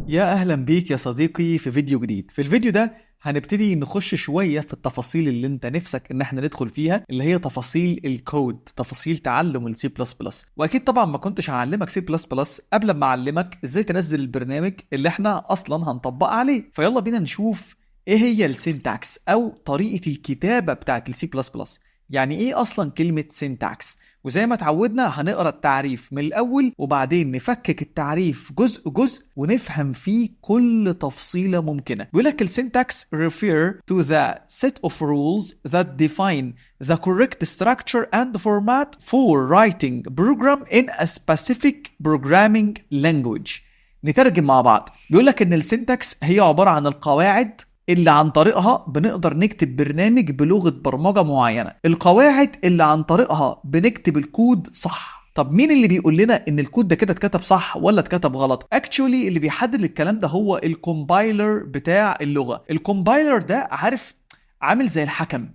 يا اهلا بيك يا صديقي في فيديو جديد. في الفيديو ده هنبتدي نخش شوية في التفاصيل اللي انت نفسك ان احنا ندخل فيها، اللي هي تفاصيل الكود، تفاصيل تعلم السي بلس بلس. واكيد طبعا ما كنتش هعلمك سي بلس بلس قبل ما اعلمك ازاي تنزل البرنامج اللي احنا اصلا هنطبق عليه. فيلا بينا نشوف ايه هي ال syntax او طريقة الكتابة بتاعت السي بلس بلس. يعني ايه اصلا كلمة syntax؟ وزي ما اتعودنا هنقرا التعريف من الاول وبعدين نفكك التعريف جزء جزء ونفهم فيه كل تفصيلة ممكنة. بيقول لك ال syntax refer to the set of rules that define the correct structure and format for writing program in a specific programming language. نترجم مع بعض. بيقول لك ان ال syntax هي عبارة عن القواعد اللي عن طريقها بنقدر نكتب برنامج بلغة برمجة معينة، القواعد اللي عن طريقها بنكتب الكود صح. طب مين اللي بيقول لنا ان الكود ده كده اتكتب صح ولا اتكتب غلط؟ actually اللي بيحدد الكلام ده هو ال compiler بتاع اللغة. ال compiler ده عارف عامل زي الحكم.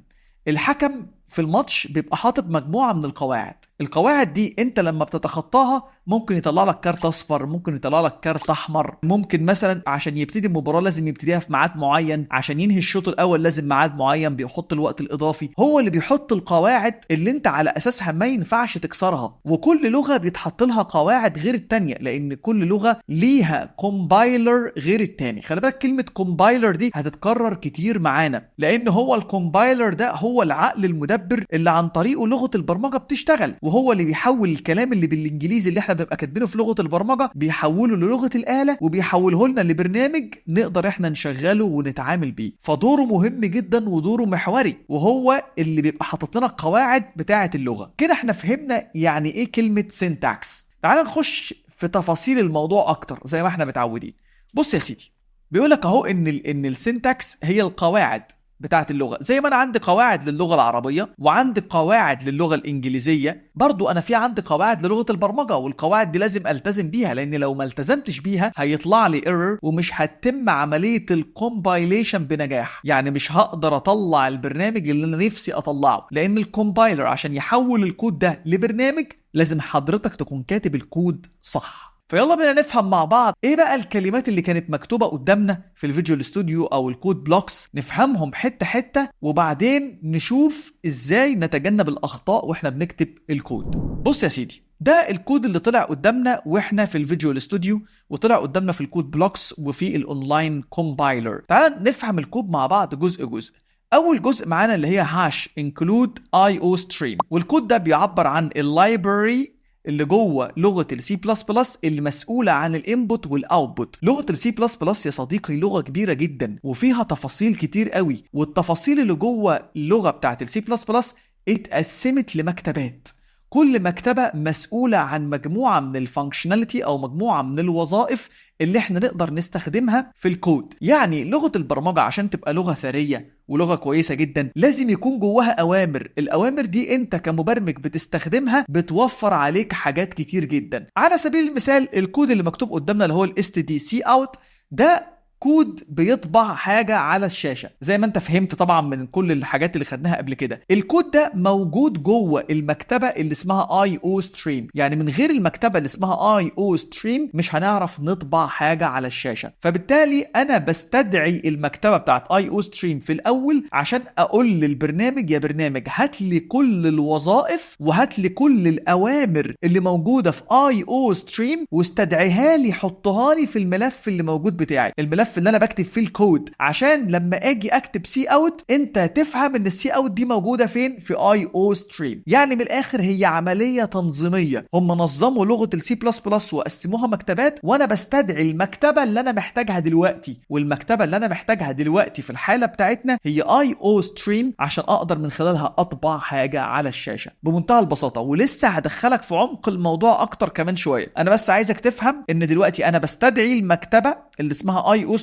الحكم في الماتش بيبقى حاطط مجموعة من القواعد، القواعد دي انت لما بتتخطاها ممكن يطلع لك كارت اصفر، ممكن يطلع لك كارت احمر، ممكن مثلا عشان يبتدي المباراة لازم يبتديها في ميعاد معين، عشان ينهي الشوط الاول لازم ميعاد معين، بيحط الوقت الاضافي. هو اللي بيحط القواعد اللي انت على اساسها ما ينفعش تكسرها. وكل لغة بيتحط لها قواعد غير التانية، لان كل لغة ليها compiler غير التاني. خلي بالك كلمة compiler دي هتتكرر كتير معانا، لان هو ال compiler ده هو العقل المدبر اللي عن طريقه لغة البرمجة بتشتغل، وهو اللي بيحول الكلام اللي بالانجليزي اللي احنا بنبقى كاتبينه في لغة البرمجة بيحوله للغة الاله وبيحوله لنا لبرنامج نقدر احنا نشغله ونتعامل بيه. فدوره مهم جدا ودوره محوري، وهو اللي بيبقى حاطط لنا القواعد بتاعه اللغة. كده احنا فهمنا يعني ايه كلمة syntax. تعال نخش في تفاصيل الموضوع اكتر زي ما احنا متعودين. بص يا سيدي، بيقول لك اهو ان ال syntax هي القواعد بتاعت اللغة. زي ما انا عندي قواعد للغة العربية وعندي قواعد للغة الانجليزيه، برضو انا في عندي قواعد للغة البرمجه، والقواعد دي لازم التزم بيها، لان لو ما التزمتش بيها هيطلع لي error ومش هتتم عملية ال compilation بنجاح. يعني مش هقدر اطلع البرنامج اللي انا نفسي اطلعه، لان ال compiler عشان يحول الكود ده لبرنامج لازم حضرتك تكون كاتب الكود صح. فيلا بينا نفهم مع بعض ايه بقى الكلمات اللي كانت مكتوبة قدامنا في ال Visual Studio او ال Code Blocks، نفهمهم حتة حتة وبعدين نشوف ازاي نتجنب الاخطاء واحنا بنكتب الكود. بص يا سيدي، ده الكود اللي طلع قدامنا واحنا في ال Visual Studio، وطلع قدامنا في ال Code Blocks وفي ال online compiler. تعال نفهم الكود مع بعض جزء جزء. اول جزء معانا اللي هي hash include iostream، والكود ده بيعبر عن ال library اللي جوه لغة السي بلس بلس اللي مسؤولة عن ال input وال output. لغة السي بلس بلس يا صديقي لغة كبيرة جدا وفيها تفاصيل كتير قوي، والتفاصيل اللي جوه اللغة بتاعت السي بلس بلس اتقسمت لمكتبات. كل مكتبة مسؤولة عن مجموعة من ال functionality أو مجموعة من الوظائف اللي احنا نقدر نستخدمها في الكود. يعني لغة البرمجة عشان تبقى لغة ثرية ولغة كويسة جدا لازم يكون جواها أوامر. الأوامر دي أنت كمبرمج بتستخدمها بتوفر عليك حاجات كتير جدا. على سبيل المثال الكود اللي مكتوب قدامنا اللي هو ال std cout، ده كود بيطبع حاجة على الشاشة زي ما انت فهمت طبعا من كل الحاجات اللي خدناها قبل كده. الكود ده موجود جوه المكتبة اللي اسمها iostream، يعني من غير المكتبة اللي اسمها iostream مش هنعرف نطبع حاجة على الشاشة. فبالتالي انا بستدعي المكتبة بتاعت iostream في الاول عشان اقول للبرنامج يا برنامج هات لي كل الوظائف وهات لي كل الاوامر اللي موجودة في iostream واستدعيها لي، حطها لي في الملف اللي موجود بتاعي، الملف اللي انا بكتب فيه الكود، عشان لما اجي اكتب cout انت تفهم ان ال cout دي موجودة فين، في iostream. يعني من الاخر هي عملية تنظيميه، هم نظموا لغة السي بلس بلس وقسموها مكتبات، وانا بستدعي المكتبة اللي انا محتاجها دلوقتي، والمكتبه اللي انا محتاجها دلوقتي في الحالة بتاعتنا هي iostream عشان اقدر من خلالها اطبع حاجة على الشاشة بمنتهى البساطة. ولسه هدخلك في عمق الموضوع اكتر كمان شوية، انا بس عايزك تفهم ان دلوقتي انا بستدعي المكتبة اللي اسمها iostream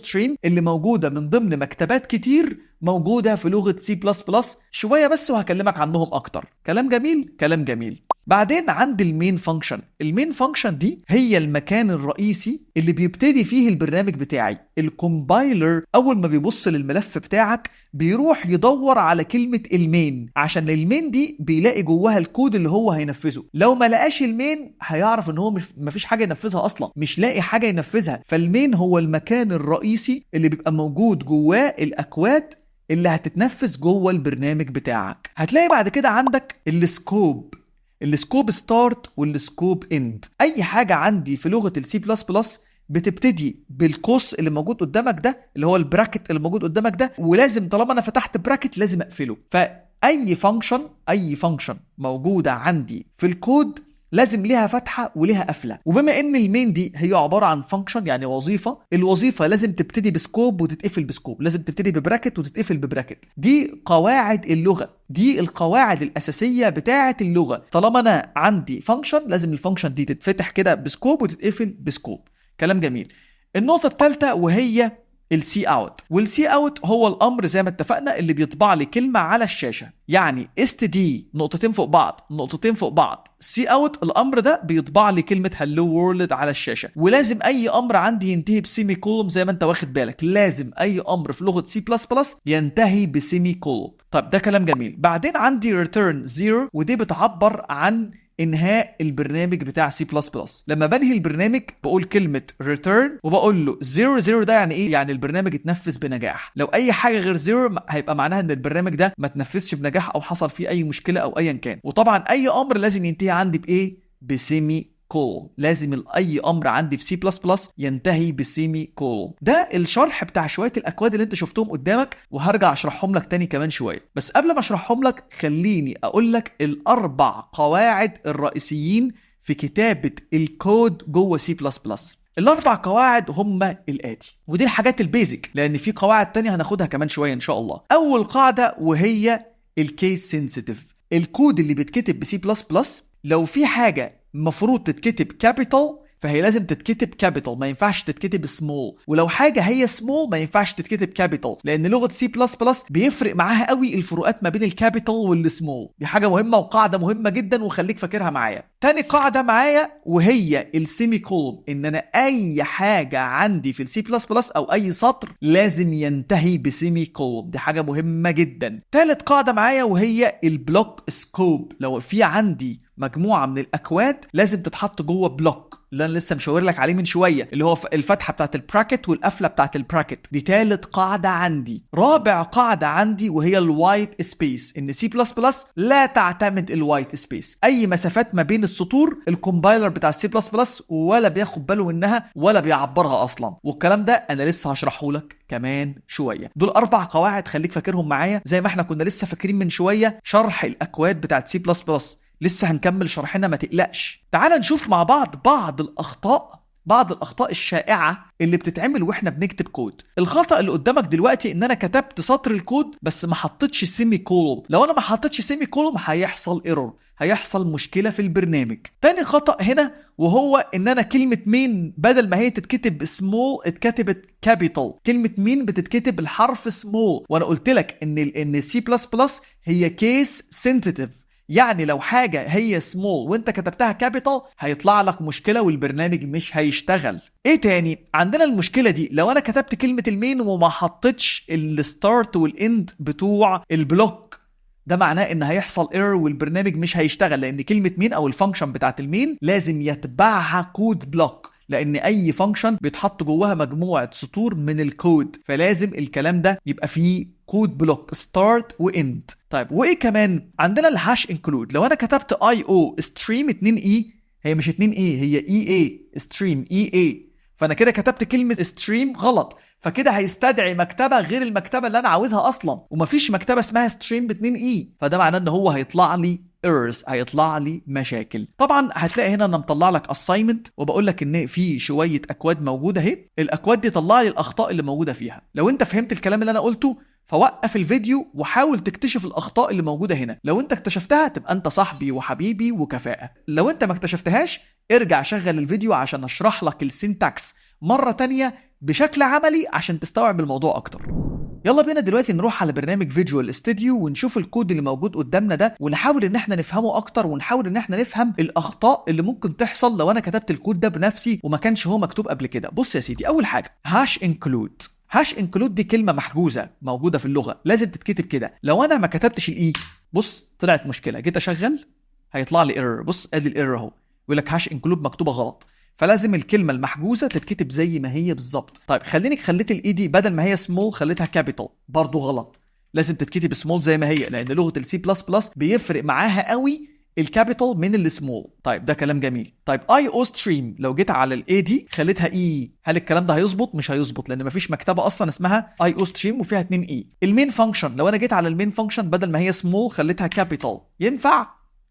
اللي موجودة من ضمن مكتبات كتير موجودة في لغة سي بلس بلس. شوية بس وهكلمك عنهم اكتر. كلام جميل، كلام جميل. بعدين عندي ال main function. ال main function دي هي المكان الرئيسي اللي بيبتدي فيه البرنامج بتاعي. ال compiler اول ما بيبص للملف بتاعك بيروح يدور على كلمة ال main، عشان ال main دي بيلاقي جواها الكود اللي هو هينفذه. لو ما لقاش ال main هيعرف ان هو مش مفيش حاجة ينفذها اصلا، مش لاقي حاجة ينفذها. فال main هو المكان الرئيسي اللي بيبقى موجود جواه الاكواد اللي هتتنفذ جوه البرنامج بتاعك. هتلاقي بعد كده عندك ال scope، ال scope start وال scope end. اي حاجة عندي في لغة السي بلس بلس بتبتدي بالقوس اللي موجود قدامك ده، اللي هو ال bracket اللي موجود قدامك ده، ولازم طالما انا فتحت bracket لازم اقفله. فاي function، اي function موجودة عندي في الكود لازم ليها فتحه وليها قفله. وبما ان ال main دي هي عبارة عن function يعني وظيفه، الوظيفة لازم تبتدي ب scope وتتقفل ب scope، لازم تبتدي ب bracket وتتقفل ب bracket. دي قواعد اللغة، دي القواعد الاساسية بتاعه اللغة. طالما انا عندي function لازم ال function دي تتفتح كده ب scope وتتقفل ب scope. كلام جميل. النقطة الثالثة وهي ال cout، وال cout هو الامر زي ما اتفقنا اللي بيطبع لي كلمة على الشاشه، يعني std نقطتين فوق بعض نقطتين فوق بعض cout، الامر ده بيطبع لي كلمة hello world على الشاشه. ولازم اي امر عندي ينتهي ب semicolon زي ما انت واخد بالك، لازم اي امر في لغة سي بلس بلس ينتهي ب semicolon. طب ده كلام جميل. بعدين عندي return 0، ودي بتعبر عن انهاء البرنامج بتاع سي بلس بلس. لما بنهي البرنامج بقول كلمة return وبقول له 0 0. ده يعني ايه؟ يعني البرنامج اتنفذ بنجاح. لو اي حاجة غير 0 هيبقى معناها ان البرنامج ده ما اتنفذش بنجاح او حصل فيه اي مشكلة او ايا كان. وطبعا اي امر لازم ينتهي عندي بايه؟ ب semicolon. لازم اي امر عندي في سي بلس بلس ينتهي ب semicolon. ده الشرح بتاع شوية الاكواد اللي انت شفتهم قدامك، وهرجع اشرحهم لك تاني كمان شوية. بس قبل ما اشرحهم لك خليني اقول لك الاربع قواعد الرئيسيين في كتابه الكود جوه سي بلس بلس. الاربع قواعد هم الاتي، ودي الحاجات ال basic لان في قواعد تانية هناخدها كمان شوية ان شاء الله. اول قاعدة وهي ال case sensitive. الكود اللي بيتكتب بسي بلس بلس لو في حاجة المفروض تتكتب capital فهي لازم تتكتب capital، ما ينفعش تتكتب سمول، ولو حاجة هي سمول ما ينفعش تتكتب capital، لان لغة سي بلس بلس بيفرق معاها قوي الفروقات ما بين ال capital وال small. دي حاجة مهمة وقاعدة مهمة جدا وخليك فاكرها معايا. تاني قاعدة معايا وهي ال semicolon، ان انا اي حاجة عندي في السي بلس بلس او اي سطر لازم ينتهي ب semicolon، دي حاجة مهمة جدا. تالت قاعدة معايا وهي ال block scope. لو في عندي مجموعة من الاكواد لازم تتحط جوه block اللي انا لسه مشاور لك عليه من شوية، اللي هو الفتحة بتاعت ال bracket والقفله بتاعت ال bracket. دي تالت قاعدة عندي. رابع قاعدة عندي وهي ال white space، ان سي بلس بلس لا تعتمد ال white space. اي مسافات ما بين السطور ال compiler بتاع السي بلس بلس ولا بياخد باله منها ولا بيعبرها اصلا، والكلام ده انا لسه هشرحه لك كمان شوية. دول اربع قواعد خليك فاكرهم معايا زي ما احنا كنا لسه فاكرين من شوية شرح الاكواد بتاعت سي بلس بلس. لسه هنكمل شرحنا ما تقلقش. تعال نشوف مع بعض بعض الاخطاء الشائعة اللي بتتعمل واحنا بنكتب كود. الخطا اللي قدامك دلوقتي ان انا كتبت سطر الكود بس ما حطيتش semicolon. لو انا ما حطيتش semicolon هيحصل error، هيحصل مشكلة في البرنامج. تاني خطا هنا وهو ان انا كلمة main بدل ما هي تتكتب سمول اتكتبت capital. كلمة main بتتكتب الحرف سمول، وانا قلت لك ان سي بلس بلس هي case sensitive، يعني لو حاجة هي سمول وانت كتبتها capital هيطلع لك مشكلة والبرنامج مش هيشتغل. ايه تاني؟ عندنا المشكلة دي لو انا كتبت كلمة ال main وما حطيتش ال start وال end بتوع ال block، ده معناه ان هيحصل error والبرنامج مش هيشتغل، لان كلمة main او ال function بتاعت ال main لازم يتبعها code block، لان اي function بيتحط جواها مجموعة سطور من الكود، فلازم الكلام ده يبقى فيه code block start و end. طيب وايه كمان؟ عندنا ال hash include. لو انا كتبت iostream 2 e، هي مش 2 e هي e a، stream e a، فانا كده كتبت كلمة stream غلط، فكده هيستدعي مكتبه غير المكتبة اللي انا عاوزها اصلا، ومفيش مكتبه اسمها stream ب 2 e، فده معناه ان هو هيطلع لي errors، هيطلع لي مشاكل. طبعا هتلاقي هنا انا مطلع لك assignment وبقول لك ان في شوية اكواد موجودة اهي، الاكواد دي طلع لي الاخطاء اللي موجودة فيها. لو انت فهمت الكلام اللي انا قلته فوقف الفيديو وحاول تكتشف الاخطاء اللي موجودة هنا. لو انت اكتشفتها تبقى انت صاحبي وحبيبي وكفاءة، لو انت ما اكتشفتهاش ارجع شغل الفيديو عشان اشرح لك ال syntax مرة تانية بشكل عملي عشان تستوعب الموضوع اكتر. يلا بينا دلوقتي نروح على برنامج Visual Studio ونشوف الكود اللي موجود قدامنا ده، ونحاول ان احنا نفهمه اكتر، ونحاول ان احنا نفهم الاخطاء اللي ممكن تحصل لو انا كتبت الكود ده بنفسي وما كانش هو مكتوب قبل كده. بص يا سيدي، اول حاجة hash include. hash include دي كلمة محجوزة موجودة في اللغه، لازم تتكتب كده. لو انا ما كتبتش ال E، بص طلعت مشكله. جيت اشغل هيطلع لي error. بص ادي ال error اهو، بيقول لك hash include مكتوبة غلط. فلازم الكلمة المحجوزه تتكتب زي ما هي بالظبط. طيب خليني خليت ال E دي بدل ما هي سمول خليتها capital، برضو غلط، لازم تتكتب سمول زي ما هي، لان لغة السي بلس بلس بيفرق معاها قوي ال capital من السمول. طيب ده كلام جميل. طيب iostream، لو جيت على ال A دي خليتها E، هل الكلام ده هيظبط؟ مش هيظبط، لان مفيش مكتبه اصلا اسمها iostream وفيها 2 E. ال main function، لو انا جيت على ال main function بدل ما هي سمول خليتها capital، ينفع؟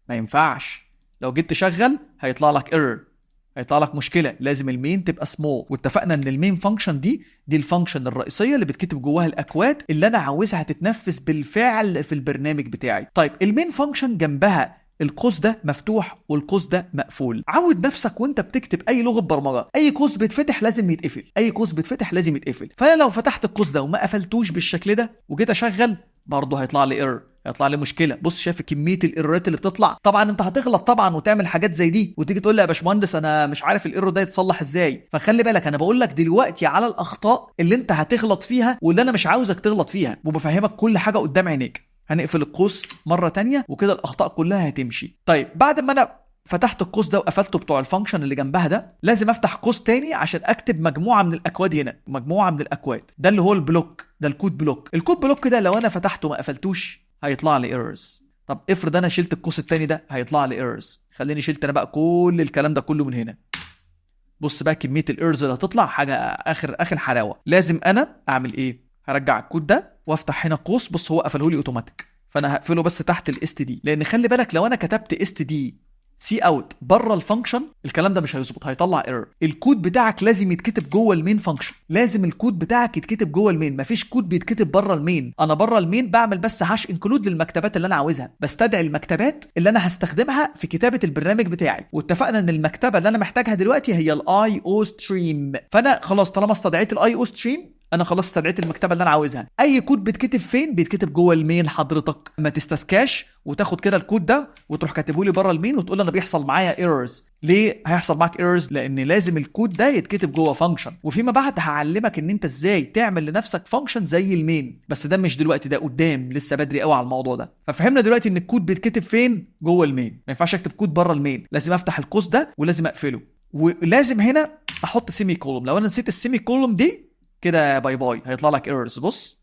ما ينفعش. لو جيت تشغل هيطلع لك error، هيطلع لك مشكله، لازم ال main تبقى سمول. واتفقنا ان ال main function دي ال function الرئيسية اللي بتكتب جواها الاكواد اللي انا عاوزها تتنفذ بالفعل في البرنامج بتاعي. طيب ال main function جنبها القوس ده مفتوح والقوس ده مقفول. عود نفسك وانت بتكتب اي لغة برمجه، اي قوس بيتفتح لازم يتقفل، اي قوس بيتفتح لازم يتقفل. فانا لو فتحت القوس ده وما قفلتوش بالشكل ده وجيت اشغل، برضه هيطلع لي error، هيطلع لي مشكله. بص شايف كمية ال error ات اللي بتطلع؟ طبعا انت هتغلط طبعا وتعمل حاجات زي دي وتيجي تقول لي يا باشمهندس انا مش عارف ال error ده يتصلح ازاي. فخلي بالك، انا بقول لك دلوقتي على الاخطاء اللي انت هتغلط فيها واللي انا مش عاوزك تغلط فيها، وبفهمك كل حاجة قدام عينيك. هنقفل القوس مرة تانية وكده الاخطاء كلها هتمشي. طيب بعد ما انا فتحت القوس ده وقفلته بتوع ال function اللي جنبها ده، لازم افتح قوس تاني عشان اكتب مجموعة من الاكواد هنا، مجموعة من الاكواد. ده اللي هو ال block ده، ال code block. ال code block ده لو انا فتحته ما قفلتوش هيطلع لي errors. طب افرض انا شلت القوس التاني ده هيطلع لي errors. خليني شلت انا بقى كل الكلام ده كله من هنا. بص بقى كمية ال errors اللي هتطلع، حاجة اخر اخر حلاوه. لازم انا اعمل ايه؟ هرجع الكود ده وافتح هنا قوس. بص هو قفله لي اوتوماتيك، فانا هقفله بس تحت ال std، لان خلي بالك لو انا كتبت std cout بره ال function الكلام ده مش هيظبط، هيطلع error. الكود بتاعك لازم يتكتب جوه ال main function، لازم الكود بتاعك يتكتب جوه ال main، مفيش كود بيتكتب بره ال main. انا بره ال main بعمل بس hash include للمكتبات اللي انا عاوزها، بستدعي المكتبات اللي انا هستخدمها في كتابه البرنامج بتاعي. واتفقنا ان المكتبة اللي انا محتاجها دلوقتي هي ال iostream، فانا خلاص طالما استدعيت ال iostream انا خلاص استدعيت المكتبة اللي انا عاوزها. اي كود بيتكتب فين؟ بيتكتب جوه ال main. حضرتك ما تستسكاش وتاخد كده الكود ده وتروح كاتبه لي بره ال main وتقول انا بيحصل معايا errors. ليه هيحصل معاك errors؟ لان لازم الكود ده يتكتب جوه function، وفيما بعد هعلمك ان انت ازاي تعمل لنفسك function زي ال main، بس ده مش دلوقتي، ده قدام، لسه بدري قوي على الموضوع ده. ففهمنا دلوقتي ان الكود بيتكتب فين؟ جوه ال main. ما ينفعش اكتب كود بره ال main، لازم افتح القوس ده ولازم اقفله، ولازم هنا احط semicolon. لو انا نسيت ال semicolon دي كده bye bye، هيطلع لك errors. بص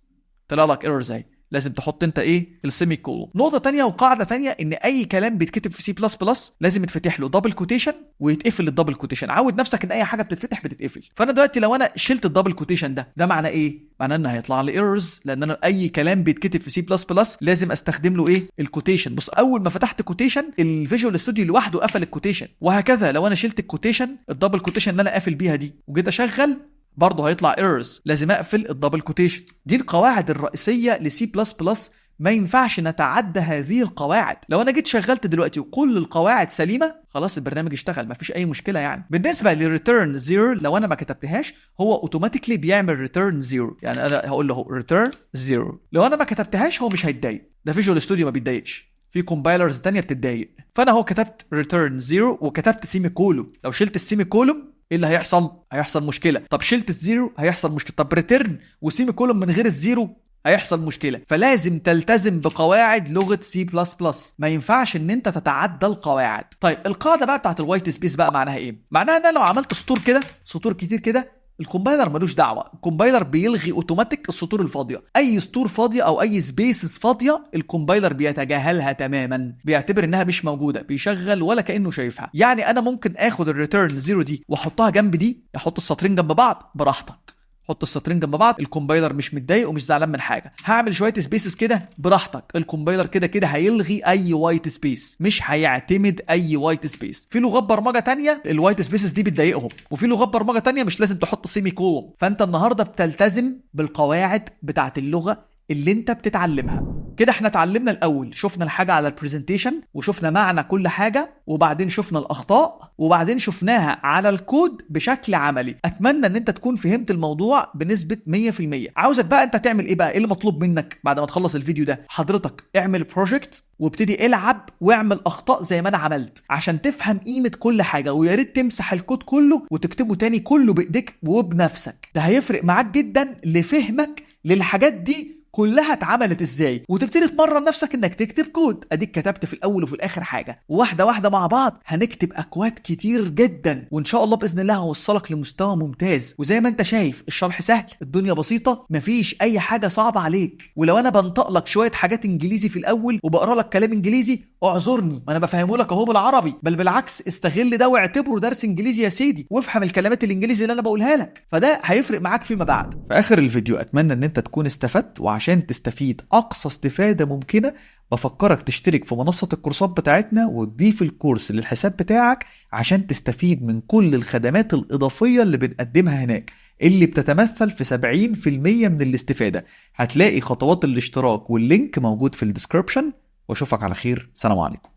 طلع لك errors اهي، لازم تحط انت ايه؟ ال semicolon. نقطة تانية وقاعدة تانية، ان اي كلام بيتكتب في سي بلس بلس لازم يتفتح له double quotation ويتقفل ال double quotation. عود نفسك ان اي حاجة بتتفتح بتتقفل. فانا دلوقتي لو انا شلت ال double quotation ده، ده معناه ايه؟ معناه ان هيطلع لي errors، لان انا اي كلام بيتكتب في سي بلس بلس لازم استخدم له ايه؟ ال quotation. بص اول ما فتحت quotation ال Visual Studio لوحده قفل ال quotation، وهكذا لو انا شلت ال quotation، ال double quotation اللي انا قافل بيها دي، وجيت اشغل برضه هيطلع errors، لازم اقفل ال double quotation. دي القواعد الرئيسية لسي بلس بلس، ما ينفعش نتعدى هذه القواعد. لو انا جيت شغلت دلوقتي وكل القواعد سليمه، خلاص البرنامج اشتغل، مفيش اي مشكلة. يعني بالنسبة ل return zero، لو انا ما كتبتهاش هو automatically بيعمل return zero. يعني انا هقول له return zero، لو انا ما كتبتهاش هو مش هيتضايق. ده Visual Studio ما بيتضايقش، في compilers تانية بتتضايق. فانا هو كتبت return zero وكتبت semicolon. لو شلت ال semicolon ايه اللي هيحصل؟ هيحصل مشكله. طب شلت ال zero هيحصل مشكله. طب return و semicolon من غير ال zero هيحصل مشكله. فلازم تلتزم بقواعد لغة سي بلس بلس، ما ينفعش ان انت تتعدى القواعد. طيب القاعدة بقى بتاعت ال white space بقى معناها ايه؟ معناها ان انا لو عملت سطور كده، سطور كتير كده، ال compiler ملوش دعوه، ال compiler بيلغي اوتوماتيك السطور الفاضيه. اي سطور فاضية او اي spaces فاضية ال compiler بيتجاهلها تماما، بيعتبر انها مش موجوده، بيشغل ولا كانه شايفها. يعني انا ممكن اخد ال return zero دي واحطها جنب دي، احط السطرين جنب بعض براحتك، حط السطرين جنب بعض، ال compiler مش متضايق ومش زعلان من حاجه. هعمل شوية spaces كده براحتك، ال compiler كده كده هيلغي اي white space، مش هيعتمد اي white space. في لغات برمجة تانية ال white spaces دي بتضايقهم، وفي لغات برمجة تانية مش لازم تحط semicolon. فانت النهارده بتلتزم بالقواعد بتاعت اللغة اللي انت بتتعلمها. كده احنا اتعلمنا الاول، شفنا الحاجة على ال presentation وشفنا معنى كل حاجة، وبعدين شفنا الاخطاء، وبعدين شفناها على الكود بشكل عملي. اتمنى ان انت تكون فهمت الموضوع بنسبة 100%. عاوزك بقى انت تعمل ايه بقى؟ ايه اللي مطلوب منك بعد ما تخلص الفيديو ده؟ حضرتك اعمل project وابتدي العب واعمل اخطاء زي ما انا عملت عشان تفهم قيمة كل حاجه، ويا ريت تمسح الكود كله وتكتبه تاني كله بايديك وبنفسك. ده هيفرق معاك جدا لفهمك للحاجات دي كلها اتعملت ازاي، وتبتدي تمرن نفسك انك تكتب كود. اديك كتبت في الاول وفي الاخر حاجه، واحدة واحدة مع بعض هنكتب اكواد كتير جدا، وان شاء الله باذن الله هوصلك لمستوى ممتاز. وزي ما انت شايف الشرح سهل، الدنيا بسيطه، مفيش اي حاجة صعبة عليك. ولو انا بنطق لك شوية حاجات انجليزي في الاول وبقرا لك كلام انجليزي اعذرني، ما انا بفهمه لك اهو بالعربي، بل بالعكس استغل ده واعتبره درس انجليزي يا سيدي، وافهم الكلمات الانجليزي اللي انا بقولها لك، فده هيفرق معاك فيما بعد. في اخر الفيديو اتمنى ان انت تكون استفدت، وعشان تستفيد اقصى استفاده ممكنة بفكرك تشترك في منصة الكورسات بتاعتنا وتضيف الكورس للحساب بتاعك عشان تستفيد من كل الخدمات الاضافية اللي بنقدمها هناك، اللي بتتمثل في 70% من الاستفادة. هتلاقي خطوات الاشتراك وال link موجود في ال description، واشوفك على خير. سلام عليكم.